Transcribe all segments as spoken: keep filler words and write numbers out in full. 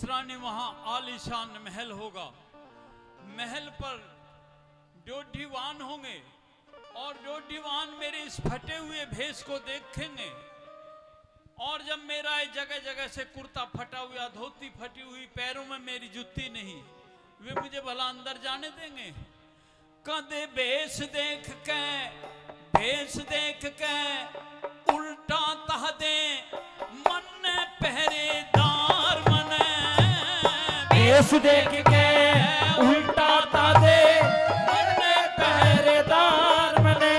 मिश्रानी, वहां आलीशान महल होगा। महल पर डोडीवान होंगे और डोडीवान मेरे इस फटे हुए भेष को देखेंगे। और जब मेरा ये जगह जगह से कुर्ता फटा हुआ, धोती फटी हुई, पैरों में मेरी जूती नहीं, वे मुझे भला अंदर जाने देंगे? कदे भेष देख के, भेष देख के उल्टा ताह दे, मन्ने पहरेदार मने। भेष देख के उल्टा ताह दे, मन्ने पहरेदार मने।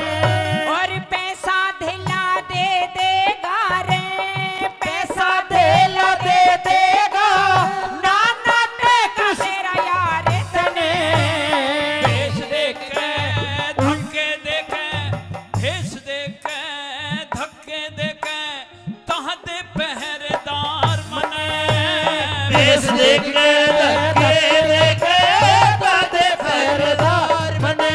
और पैसा धेला दे देगा रे, पैसा धेला दे देगा, ना ना टेक तेरा यार तने। भेष देख के धक्के देखे, भेष देख के धक्के देखे, ताह दे पहरेदार मने। भेष देख के धक्के देखे, ताह दे पहरेदार मने।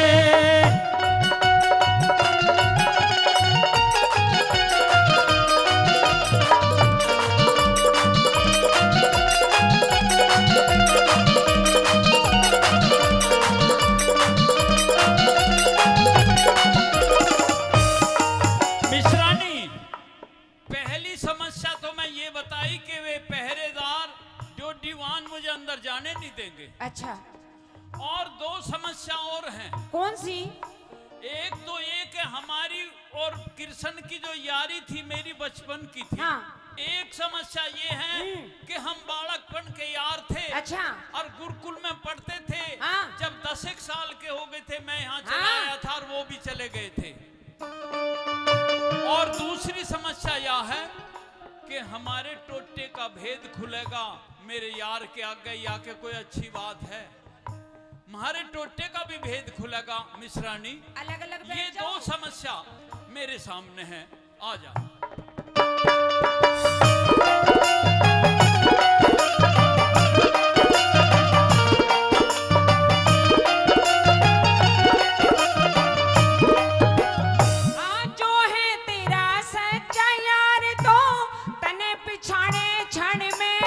मिश्रानी, पहली समस्या तो मैं ये बताई कि वे पहरेदार डोडीवान मुझे अंदर जाने नहीं देंगे। अच्छा। और दो समस्या और हैं। कौन सी? एक तो ये कि हमारी और कृष्ण की जो यारी थी, मेरी बचपन की थी। हाँ। एक समस्या ये है हम्म। कि हम बालकपन के यार थे। अच्छा। और गुरुकुल में पढ़ते थे। हाँ। जब दस एक साल के हो गए थे, मैं यहाँ चला हाँ। आया था और वो भी चले गए थे। और दूसरी समस्या यह है कि हमारे टोटे का भेद खुलेगा, मेरे यार के आगे या के कोई अच्छी बात है, म्हारे टोटे का भी भेद खुलेगा। मिश्रानी, अलग-अलग ये बैठ जाओ। दो समस्या मेरे सामने है, आ जा। हाँ, जो है तेरा सच्चा यार तो तने पिछाणे क्षण में।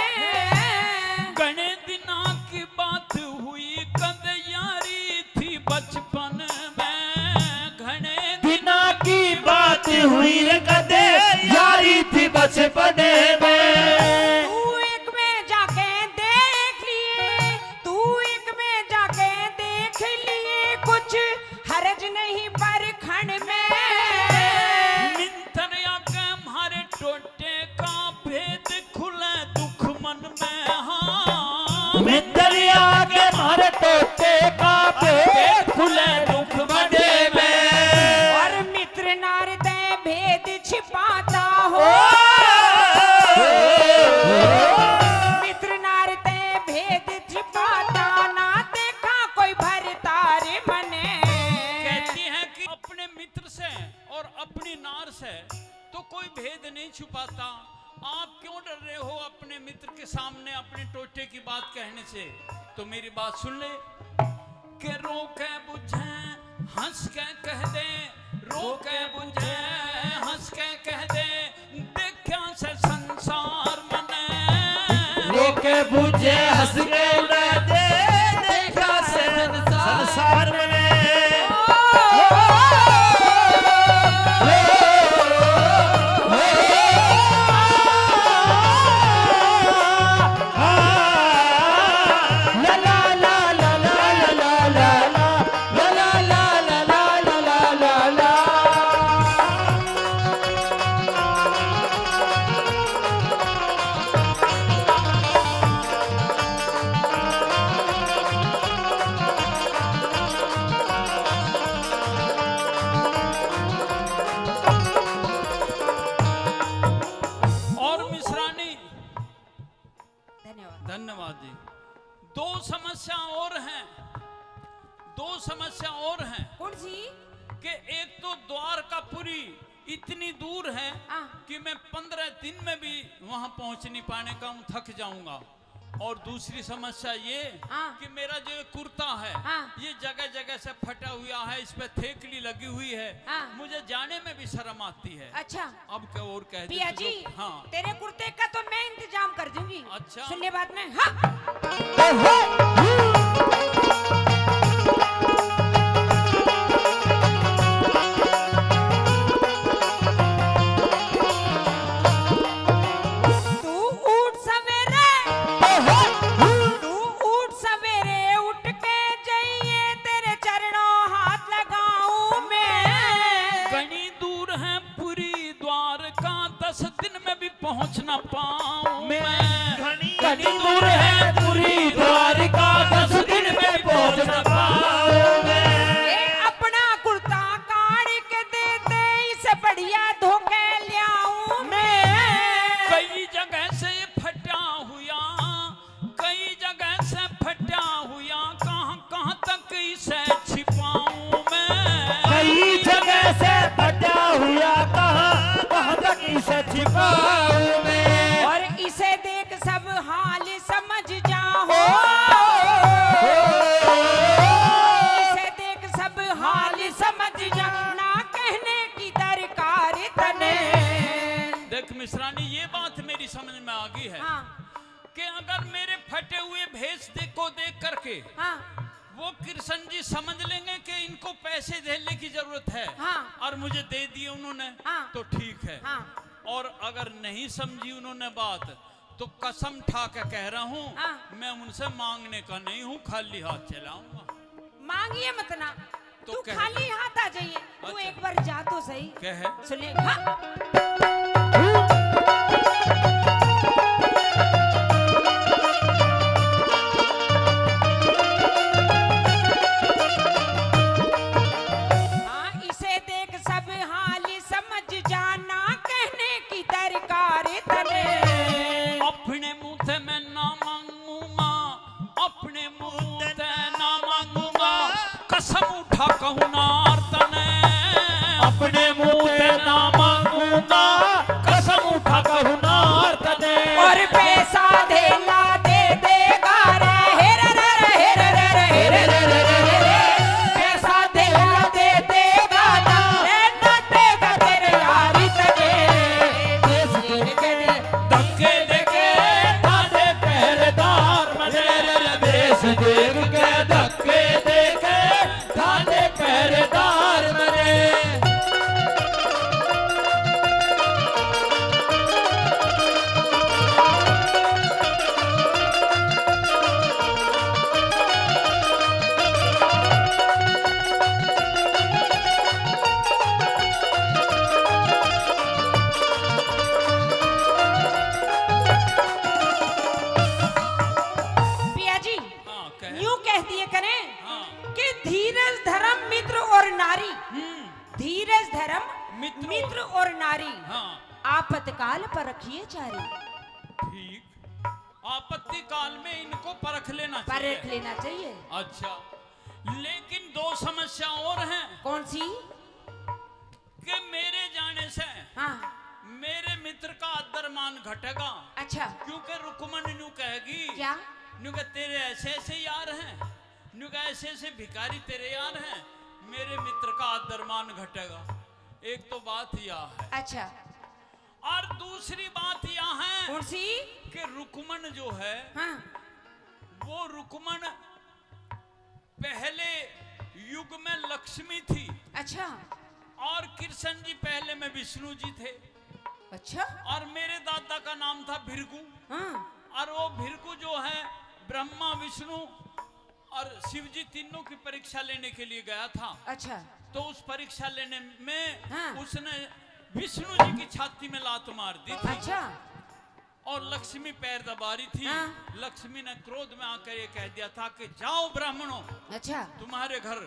घणे दिना की बात हुई कद यारी थी बचपन में, घणे दिना की बात हुई रे कद यारी थी बचपन में। तू एक में जाके देख लिए, तू एक में जाके देख लिए, कुछ हरज नहीं परखण में। मिंथन आके म्हारे टोटे का भेद खुले दुख मन में, हाँ। मिंथन आके म्हारे टोटे का भेद खुले दुख मन में। और मित्र नार तै भेद छिपाता हो। ओ। मित्र नार तै भेद छिपाता ना देखा कोई भरता रे मने। कहती हैं कि अपने मित्र से और अपनी नार से तो कोई भेद नहीं छुपाता। आप क्यों डर रहे हो अपने मित्र के सामने, अपने टोटे की बात कहने से? तो मेरी बात सुन ले। के रो के बुझे, हंस के कह दे, रो के बुझे, हंस के कह दे, देखा से संसार मने। रो के बुझे, हंस के कह दे, देखा से संसार मने। और मिश्रानी, धन्यवाद। धन्यवाद जी। दो समस्या और हैं, दो समस्या और हैं। कौन सी? कि एक तो द्वारकापुरी इतनी दूर है हाँ। कि मैं पंद्रह दिन में भी वहां पहुंच नहीं पाने का हूं, थक जाऊंगा। और दूसरी समस्या ये हाँ। कि मेरा जो ये कुर्ता है, हाँ। ये जगह-जगह से फटा हुआ है, इस पे थेकड़ी लगी हुई है। हाँ। मुझे जाने में भी शर्म आती है। अच्छा। अब क्या और कह दूं पिया कि जो जी, हाँ। तेरे कुर्ते का तो मैं इंतजाम कर दूंगी। अच्छा। सुन ले बात में, हाँ। तू उठ सवेरे, तू उठ सवेरे, उठ के जाइए, तेरे चरणों हाथ लगाऊं मैं। घणी दूर है पूरी द्वारका, दस दिन में भी पहुंच ना पाऊं मैं। मैं। घणी घणी दूर है पूरी द्वारका, दस दिन में पहुंच ना पाऊं मैं। ए, अपना कुर्ता काढ़ के दे दे, इसे बढ़िया धो के ल्याऊं मैं। कई जगह से ये फटा हुआ, कई जगह से फटा हुआ, कहाँ कहाँ तक इसे छिपाऊं मैं। कई जगह से फटा हुआ, कहाँ कहाँ तक इसे छिपाऊं मैं। और इसे देख सब हाल समझ जा हो। ओ, इसे देख सब हाल समझ जा, ना कहने की दरकार तने। देख मिश्रानी, ये बात मेरी समझ में आ गई है हाँ। कि अगर मेरे फटे हुए भेष दे को देख करके हाँ। वो कृष्ण जी समझ लेंगे कि इनको पैसे धेले की जरूरत है हाँ। और मुझे दे दिए उन्होंने, हाँ। तो ठीक है। हाँ। और अगर नहीं समझी उन्होंने बात, तो कसम ठा के कह रहा हूँ, हाँ। मैं उनसे मांगने का नहीं हूँ, खाली हाथ चला आऊंगा। मांगिए मत ना, तो तू कह खाली हाथ आ जाइए। तू अच्छा। एक बार जा तो सही। कह। सुनिए, हाँ। हाँ, इसे देख सब हाल समझ जा, ना कहने की दरकार तने। अपने मुंह ते मैं ना मांगूंगा, अपने मुंह ते ना मांगूंगा, कसम उठा कहूं नार तने। अपने मुंह ते ना मांगूंगा, कसम उठा कहूं नार तने। और पैसा धेला दे देगा रे, हेर रे रे, हेर रे रे, हेर रे रे रे। पैसा धेला दे देगा ना, रे ना देगा तेरे यारी तने। देश देख के धक्के देके थारे पहरेदार मने। रे रे रे, देश देख के धक्के देके थारे पहरेदार मने। पिया जी, हाँ, कहे। यूं कह दिए करें हाँ। कि धीरज धर्म मित्र और नारी, हम्म। धीरज धर्म मित्र मित्र और नारी, हाँ। आपत्काल परखिए चारी। ठीक, आपत्ति काल में इनको परख लेना चाहिए। परख लेना चाहिए। अच्छा, लेकिन दो समस्या और हैं। कौन सी? कि मेरे जाने से हाँ। मेरे मित्र का आदर मान घटेगा। अच्छा। क्योंकि रुक्मण न्यू कहेगी, क्या? न्यू कह, तेरे ऐसे ऐसे यार हैं, न्यू कह, ऐसे ऐसे भिखारी तेरे यार हैं, मेरे मित्र का आदर मान घटेगा। एक तो बात यह है। अच्छा। और दूसरी बात यह है कौन सी? कि रुक्मण जो है हाँ। वो रुक्मण पहले युग में लक्ष्मी थी। अच्छा। और कृष्ण जी पहले में विष्णु जी थे। अच्छा। और मेरे दादा का नाम था भृगु। हाँ। और वो भृगु जो है ब्रह्मा, विष्णु और शिव जी तीनों की परीक्षा लेने के लिए गया था। अच्छा। तो उस परीक्षा लेने में हाँ। उसने विष्णु जी की छाती में लात मार दी थी। अच्छा। और लक्ष्मी पैर दबा रही थी। हाँ। लक्ष्मी ने क्रोध में आकर ये कह दिया था कि जाओ ब्राह्मणों, अच्छा। तुम्हारे घर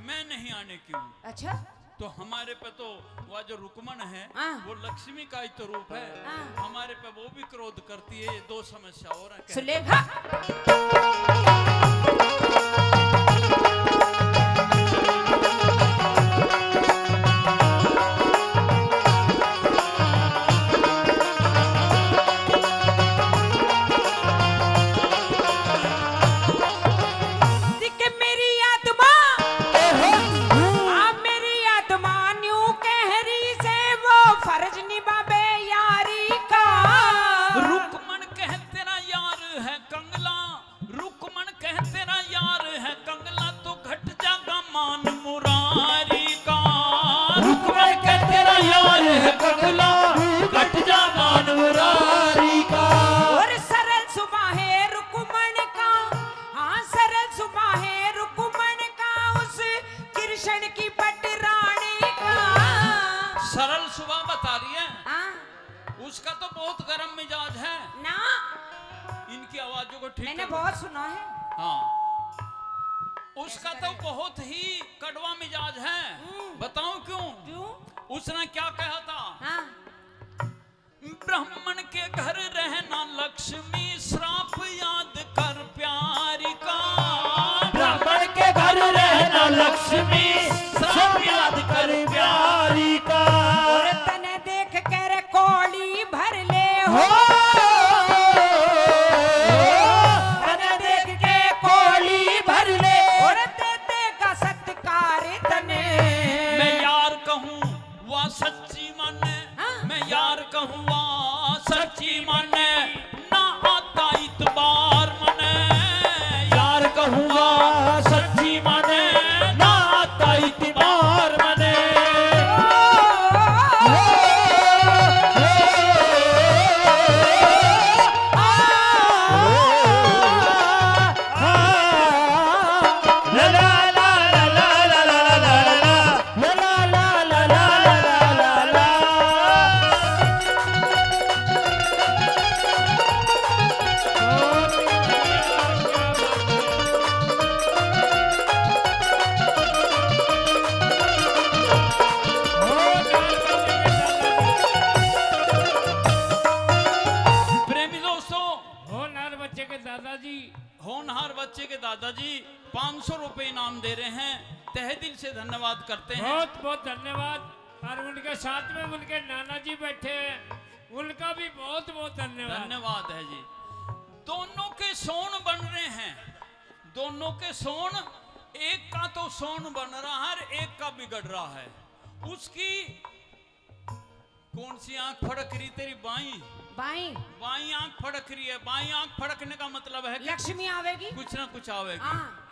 मैं नहीं आने की हूँ। अच्छा। तो हमारे पे तो वह जो रुक्मण है, हाँ। वो लक्ष्मी का ही तो रूप है। हाँ। हमारे पे वो भी क्रोध करती है। ये दो समस्या और हैं। सुलेखा। उसका तो बहुत गर्म मिजाज है ना। इनकी आवाजों को ठीक मैंने बहुत सुना है। हाँ, उसका तो बहुत ही कड़वा मिजाज है। हम्म। बताऊं क्यों? क्यों? उसने क्या कहा था? हाँ। ब्राह्मण के घर रहना लक्ष्मी, श्राप याद कर प्यारी का। ब्राह्मण के घर रहना लक्ष्मी, श्राप याद कर प्यारी का। और तने देख के रे कोली भर ले हो। हो। तने देख के कोली भर ले। और दे देगा सत्कार तने। मैं यार कहूँ वा सच्ची माने, हाँ। मैं यार कहूँ वा सच्ची माने, ना आता इतबार मने। यार कहूँ वा सच्ची माने, ना आता इतबार मने। प्रेमी दोस्तों, होनहार बच्चे के दादाजी, होनहार बच्चे के दादाजी पाँच सौ रुपए इनाम दे रहे हैं। तहे दिल से धन्यवाद करते हैं। बहुत बहुत धन्यवाद। और उनके साथ में उनके नाना जी बैठे हैं, उनका भी बहुत बहुत धन्यवाद। धन्यवाद है जी। दोनों के सोण बन रहे हैं, दोनों के सोण, एक का तो सोण बन रहा है और एक का बिगड़ रहा है। उसकी कौन सी आंख फड़क रही? तेरी बाई। बाई। बाई आंख फड़क रही है। बाई आंख फड़कने का मतलब है कि लक्ष्मी आवेगी। कुछ ना कुछ आवेगी। हाँ।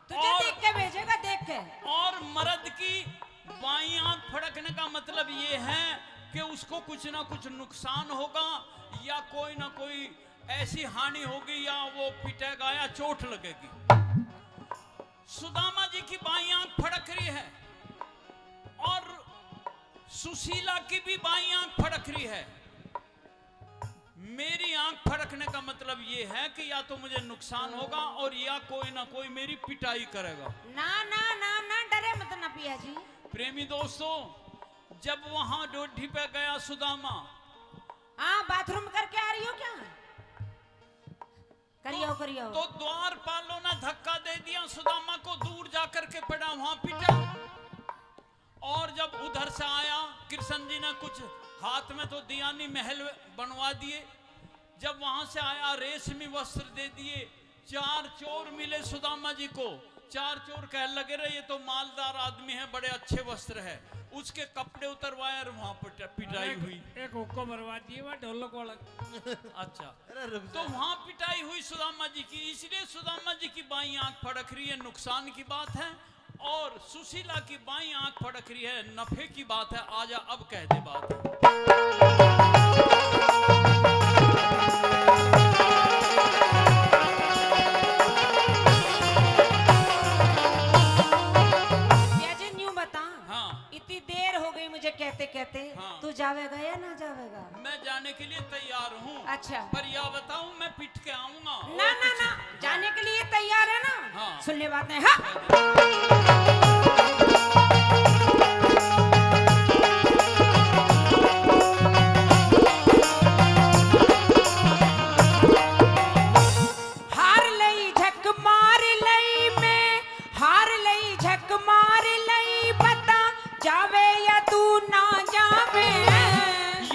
तुझे और देख के भेजेगा, देख के। और मर्द की बाई आंख फड़कने का मतलब ये है कि उसको कुछ ना कुछ नुकसान होगा या कोई ना कोई ऐसी हानि होगी या वो पिटेगा या चोट लगेगी। सुदामा जी की बाई आंख फड़क रही है और सुशीला की भी बाई आंख फड़क रही है। मेरी आंख फड़कने का मतलब ये है कि या तो मुझे नुकसान होगा और या कोई ना कोई मेरी पिटाई करेगा। ना, ना, ना, ना, डरे मत ना पिया जी। प्रेमी दोस्तों, जब वहां डोढ़ी पे गया सुदामा, हाँ, बाथरूम करके आ रही हो क्या? करियो, तो, करियो। तो द्वारपालों ने धक्का दे दिया, सुदामा को दूर जाकर के पड़ा, वहां पिटा। और जब उधर से आया, कृष्ण जी ने कुछ हाथ में तो दिया नहीं, महल बनवा दिए। जब वहां से आया, रेशमी वस्त्र दे दिए। चार चोर मिले सुदामा जी को। चार चोर कह लगे, "रे, ये तो मालदार आदमी है, बड़े अच्छे वस्त्र है।" उसके कपड़े उतरवाए और वहां पर पिटाई हुई। एक हुक्को मरवा दिए, वह ढोलक वाला। अच्छा, अरे रुक तो जा। वहां पिटाई हुई सुदामा जी की, इसलिए सुदामा जी की बाई आंख फड़क रही है, नुकसान की बात है। और सुशीला की बाई आंख फड़क रही है, नफे की बात है। आजा अब कह दे बात। प्याजे न्यू बता। हाँ। इतनी देर हो गई मुझे कहते कहते। हाँ। तू जावेगा या ना जावेगा? मैं जाने के लिए तैयार हूँ। अच्छा। पर या बताऊँ, मैं पिट के आऊंगा। ना, ना, ना, जाने के लिए तैयार है ना? हाँ। सुन ले बातें, हाँ। हार लई झक मार लई मैं, हार लई झक मार लई, बता जावे या तू ना जावे।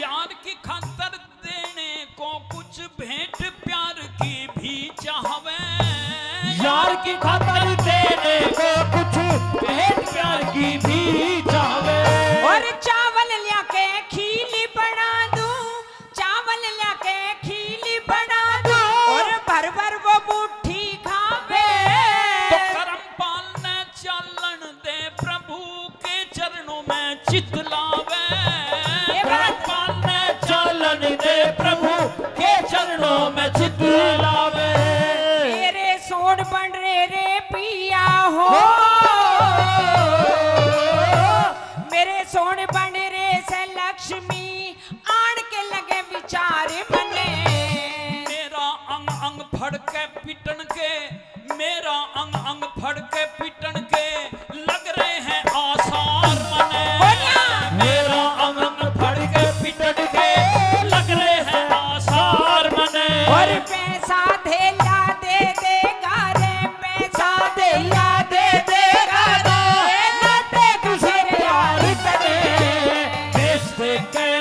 यार की खातर देने को कुछ भेंट प्यार की भी चाहवे। यार की खातर देने को कुछ भेंट प्यार की भी चाहवे। और चावल ल्या के खीली बना दूं, चावल ल्या के खीली बना दूं, और भर भर वो मुट्ठी खावे। तो करमपाल ने चालन दे प्रभु के चरणों में चित लावे। ये बात करमपाल ने चालन दे प्रभु के चरणों में चित लावे। तेरे सोण बन रे रे पिया हो। हो। के